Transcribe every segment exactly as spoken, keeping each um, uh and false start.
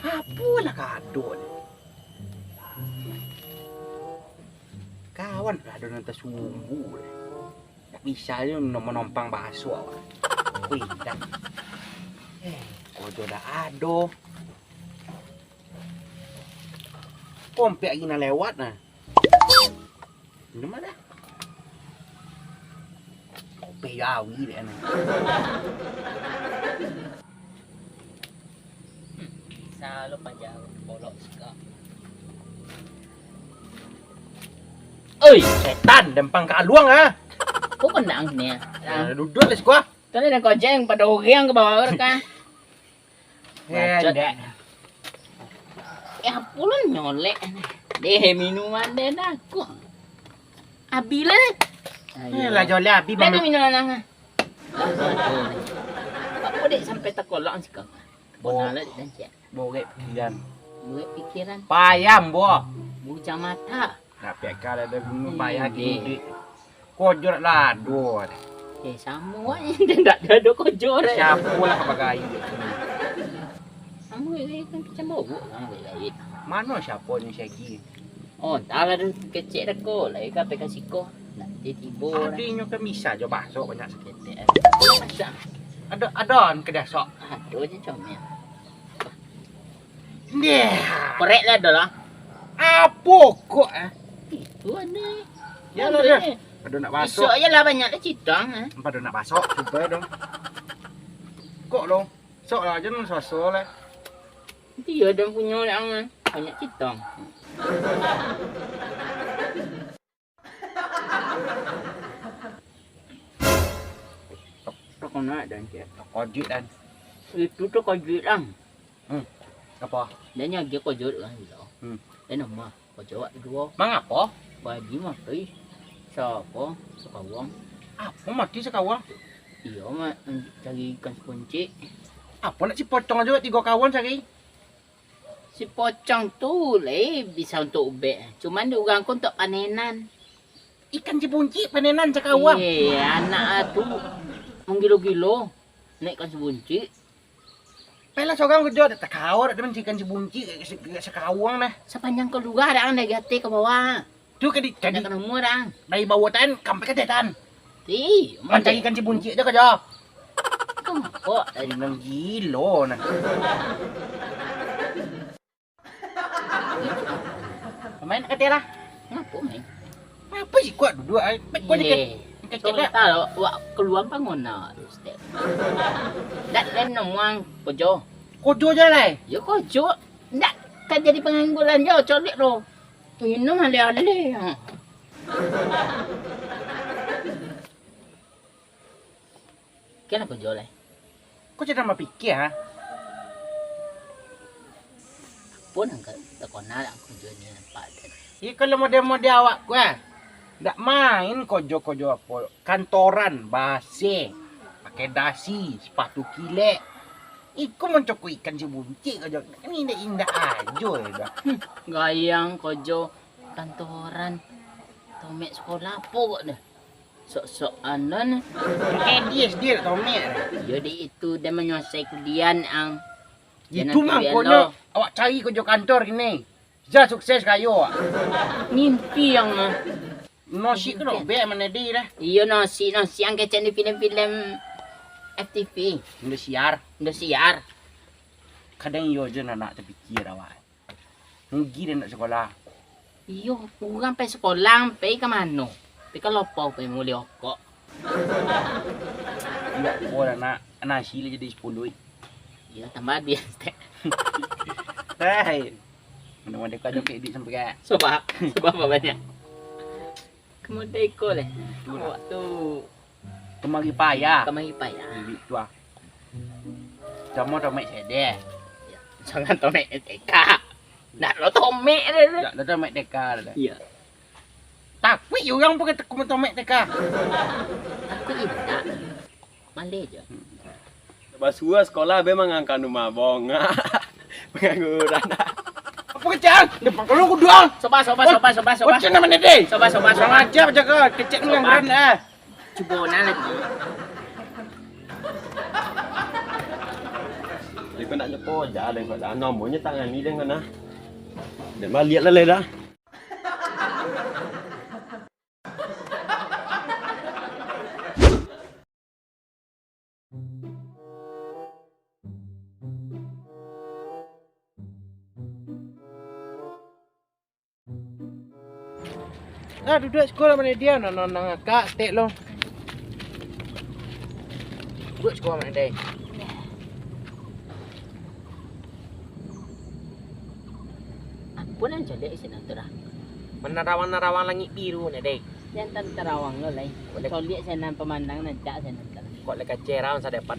Apolah kado ni? Kawan lah ado nan tasumbu. Ndak bisa jo manompang basuak. Wih, dah. Eh, kojo dah ado. Kompek lagi nan lewat nah. Minum dah. Kopi jawi dek ni. Bisa lo panjang kolok siko. Oi, setan dempang kaluang ah. Kok kenang ni ah? Ya, duduk lah siko. Tadi ada kojeng pada orang ke bawah ka. Eh, bacot. Ndak. Eh, apo lah nyolek ni? Deh, minuman deh dah aku. Abi lah. Eh, lah jolek abi. Dah bang. Minuman lah. Apo dek sampai takolok sikok? Bona lah dek dancik. Borek pikiran. Borek pikiran. Payam, boh. Bujang mata. Nak pekal ada gunung payah gini. Kojor lah, aduh. Eh, samo aja, ndak ada kojor. Siapo lah ka bagai? Samo gaya kan kacang bobok, samo gaya. Mano siapo ni segi? Oh, entahlah dah kecek dah ko, lai ka peka siko. Nanti tibo lah. Adinyo kan bisa jo baso banyak saketek. Masa? Ada, ada an ka diasok. Ada je comel. Ndeh. Korek lah ado lah. Apo kok, eh? Itu ado. Ya lah, ya. Ado nak basok. Isok aja lah banyak lah citang, eh. Apo ado nak basok, cuba dong. Kok dong? Sok lah, jangan sosok lah. Nanti ya dong punyo yang banyak citang. Takana dan cek. Takojik dan. Itu takojik lang. Hmm. Apa? Dan yang dia kojik lang gilo. Hmm. Dan nama? Kojik awak duo. Mangapo? Badi mati. Siapa? Sakawang. Apa mati sakawang? Iyo, ma-, cari ikan sepuncik. Apa nak si pocong aja tigo kawan sari? Si pocong tu lai bisa untuak ubek, cuman di urang ko untuak panenan. Ikan cibuncik panenan sakawang. Eh, anak tu manggilo-gilo naik ikan cibuncik. Pailah sorang ko jo, dak takao dak mancari ikan cibuncik sakawang nah. Sapanjang kalua dak ang dari ateh ka bawah. Tu ka di, ka di. Nak ka nemu urang. Dari bawah tan, sampai ka ateh tan. Ih, mancari ikan cibuncik je ka jo. Kok dari nan gilo nah. Pamain ka ateh lah. Ngapo main? Ngapo sih kuat duduk ai? Kau ni kan. Kecek lah. Wak kalua pangona tu step. Dak lain nomuang kojo. Kojo je lah. Ya kojo. Ndak ka jadi pangangguran jo, colek lo. Minum aleh-aleh. Ha. Kena ko juo lai. Ko caro bapikia, ha? Apo nan ka takona lah ko juo ni nampak tadi. Iyo, kalau model-model awak ko, ha. Ndak main kojo-kojo apo. Kantoran, baseh, pakai dasi, sepatu kilek. Iko mancokok ikan si buncik kojo. Kan indak-indak ajo yo dah. Hmm, gayang kojo kantoran. Tomek sekolah apo kok dah? Sok-sok anu nah. Eh, di S D lah tomek. Yo di itu, dia manyuasai kudian ang. Itu mangkonyo awak cari kojo kantor kini. Za sukses kayo awak. Mimpi ang ah. Nosik tu lobek mano di dah. Iyo, nosik, nosik ang kecek di filem-filem F T V. Indosiar. Indosiar. Kadang iyo je nak, nak tapikia awak. Rugi deh nak sekolah. Iyo, urang pai sekolah, pai ka mano? Pai ka lopau, pai muli okok. Indak apo lah nak, nasi lah jadi sapuluah. Iyo, tambah duit, Tek. Hei. Mano-mano kau ada duit sampai ka. Sobab, sobab banyak. Kamu dah iko leh. Itulah. Waktu Kamari payah. Kamari payah. Bibik tu ah. Samo tomek sedeh. Jangan tomek T K. Nak lo tomek dia tu. Nak lo tomek T K dia. Iya. Takuik urang pun kata kamu tomek T K. Takuik indak. Maleh je. Basua sekolah be mangangkan rumah bongak. Pengangguran. Apa kecil? Depan kalau aku doang. Sobat, sobat, sobat, sobat, sobat. Macam mana deh? Sobat, sobat, sobat. Aja jaga kecil ngangguran ah. Cubo nah lagi. Di Nak nyo ko ja den ko dah. Nomonyo tangani den ko nah. Den baliak lah lai dah. Ah, duduak siko lah, Mak Nedi, nan, nan, nan akak saketek lo. Duduak siko, Mak Nedi. Apo nan caliak sinan tu dah? Manarawang-narawang langik biru, Mak Nedi. Jan tan tarawang lo lai. Boleh. Caliak sinan pamandang nan cak sinan tu. Kok lai kacau raun sadepan.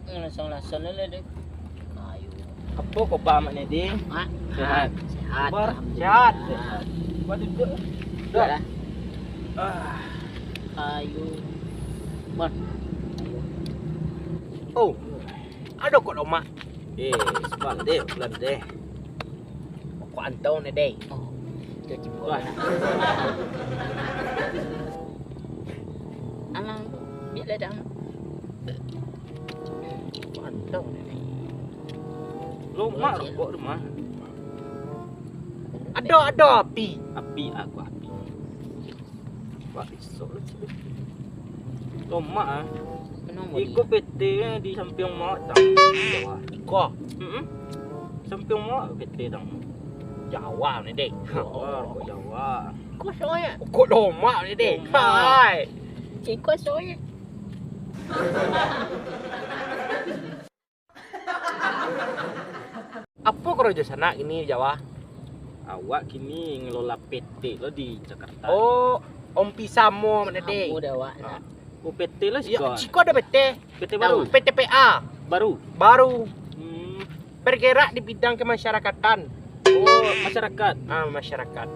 Langsung-langsung lah, lah, dek. Kayu. Apo khabar, Mak Nedi? Mak? Sehat? Sehat, Bar? Alhamdulillah. Sehat. Bar, duduak. Duduak lah. Ah. Kayu. Bar. Oh, ado kok lo, Mak? Eh, sabar deh, pulang deh. Kok antau ni deh? Oh, itu cibuak. Wah. Alang, biar lah dah. Kok antau ni deh? Lo, Mak, rokok tu, Mak. Ado, ado api. Api, aku api. Wah, isok lah, cik. Lomak, ah. Iko P T di sampiang rumah awak, tang. Iko? Mm-mm. Sampiang rumah awak P T, tang. Jawa ni, dek. Jawa, kok Jawa? Iko soalnya. Kok lomak ni, dek? Lomak. Hai. Iko soalnya. Apo karajo sanak kini, Jawa? Awak kini ngelola P T lo di Jakarta. Oh, Om Pisamo, Mak Nedi. Samo dek awak, nak. Oh, P T lo siko? Siko ado P T. P T baru? P T P A. Baru? Baru. Hmm. Bergerak di bidang kemasyarakatan. Oh, masyarakat. Ah, masyarakat.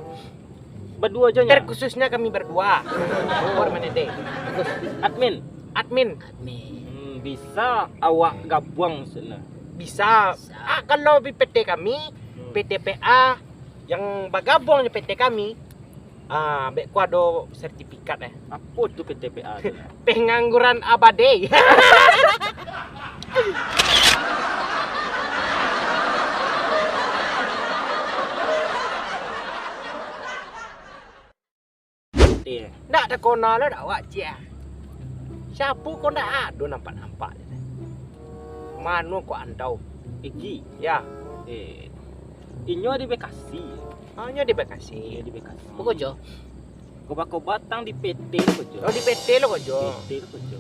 Baduo ajo nyo? Terkhususnya kami berdua. Oh. Mak Nedi. Bagus. Admin? Admin. Admin. Hmm, bisa awak gabuang maksudnyo? Bisa. Bisa. Ah, kalau di P T kami, hmm, P T P A yang bagabuang jo P T kami, ah, beko ado sertifikat, eh. Apo tu P T P A tu? Pengangguran abadi. Ndak takona lo dak awak, ciek. Siapo ko ndak ado nampak-nampak. Mano ko antau? Egi. Ya. Eh, inyo di Bekasi. Ah, inyo di Bekasi. Inyo di Bekasi. Apo karajo? Koba-koba tang di P T lo karajo. Oh, di P T lo karajo. P T lo karajo.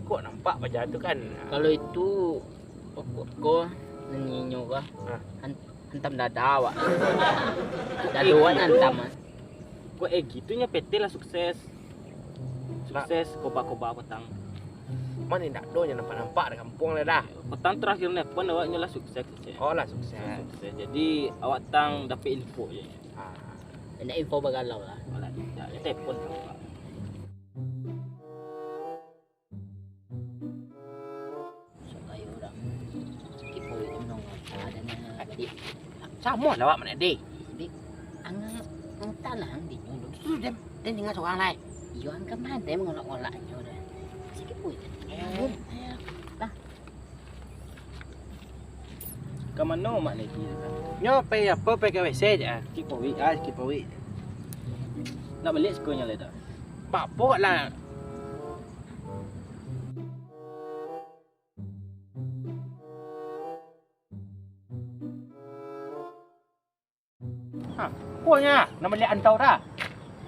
Kok nampak paja tu kan? Kalau itu, ko, ko, nan inyo kah? Ah. An-, antam dada awak. Dada awak nan antam, ah. Kok eh gitu nyo P T lah sukses. Lah. Sukses koba-koba patang. Mano indak ado nyo nampak-nampak di kampuang lah dah. Patang terakhir nelpon awak nyo lah sukses, Cek. Oh, lah sukses. Lah sukses. Jadi awak tang dapek info je. Ah. Indak info bagalau lah. Alah, indak, telepon awak. Sukayo urang kipoik nongo ka danga baliak. Samo lah awak, Mak Nedi. Jadi, angah, angah talang dinyo tu. Tu, den, den danga surang lai. Iyo, angah mande mangolak-ngolaknyo dah. Si kipoik. Eh. Lah. Ka mano, Mak Nedi? Nyo pai apo, pai ka W C je, ah. Kipoik, ah, kipoik. Nak baliak siko nyo lai dah. Bapok lah. Ha, ko nyo, nan baliak antau dah.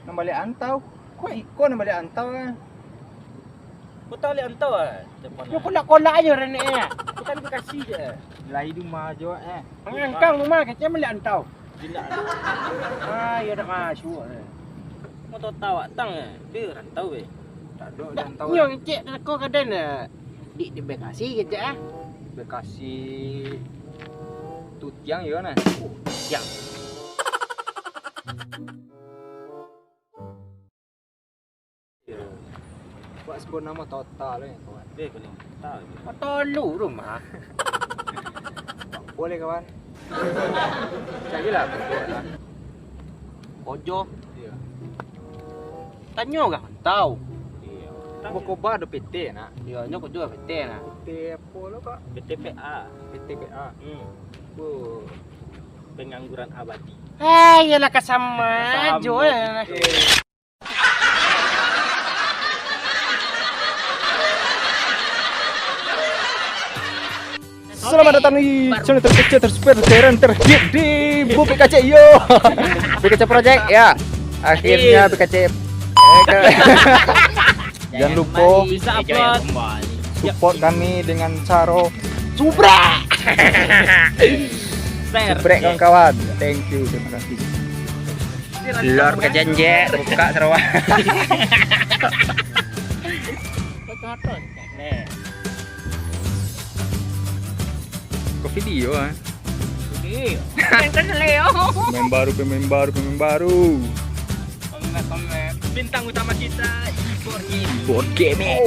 Nan baliak antau? Ko iko nan baliak antau lah. Ko tau baliak antau ah? Yo kolak-kolak ajo renek nyo. Ko tadi Bekasi je. Lai di rumah jo, eh. Mangangkang rumah kecek baliak antau. Jinak. Ah, iyo dak masuak, eh. Motor tawak tang, eh. Dia rantau, eh. Tak ada rantau. Nyo ngecek teko kaden, eh. Di, di Bekasi kecek, ah. Bekasi tu tiang yo nah. Oh, tiang. Yo. Buat sebut nama total, eh, kawan. Eh, kena total. Total lu rumah. Boleh, kawan. Carilah kojo lah. Kojo? Iya. Tanyo urang rantau. Iya. Koba-koba ado P T nak. Iya, nyo kojo P T nak. P T apo lo, Pak? P T P A. P T P A. Hmm. Oh. Pengangguran abadi. Eh, iyalah, ka samo ajo lah. P T. Selamat datang di channel terkecil, tersuper, terkeren, terhit di Bupik Kacik, yo. Bupik Kacik Project, ya. Akhirnya Bupik Kacik. Jangan lupa bisa upload. Support kami dengan caro subrek. Share. Subrek, kawan-kawan. Thank you, terima kasih. Lor ka janjek, buka sarawa. Kau video ah. Video. Yang kesel yo. Pemain baru, pemain baru, pemain baru. Komen, komen. Bintang utama kita, Ibor Gaming. Ibor Gaming.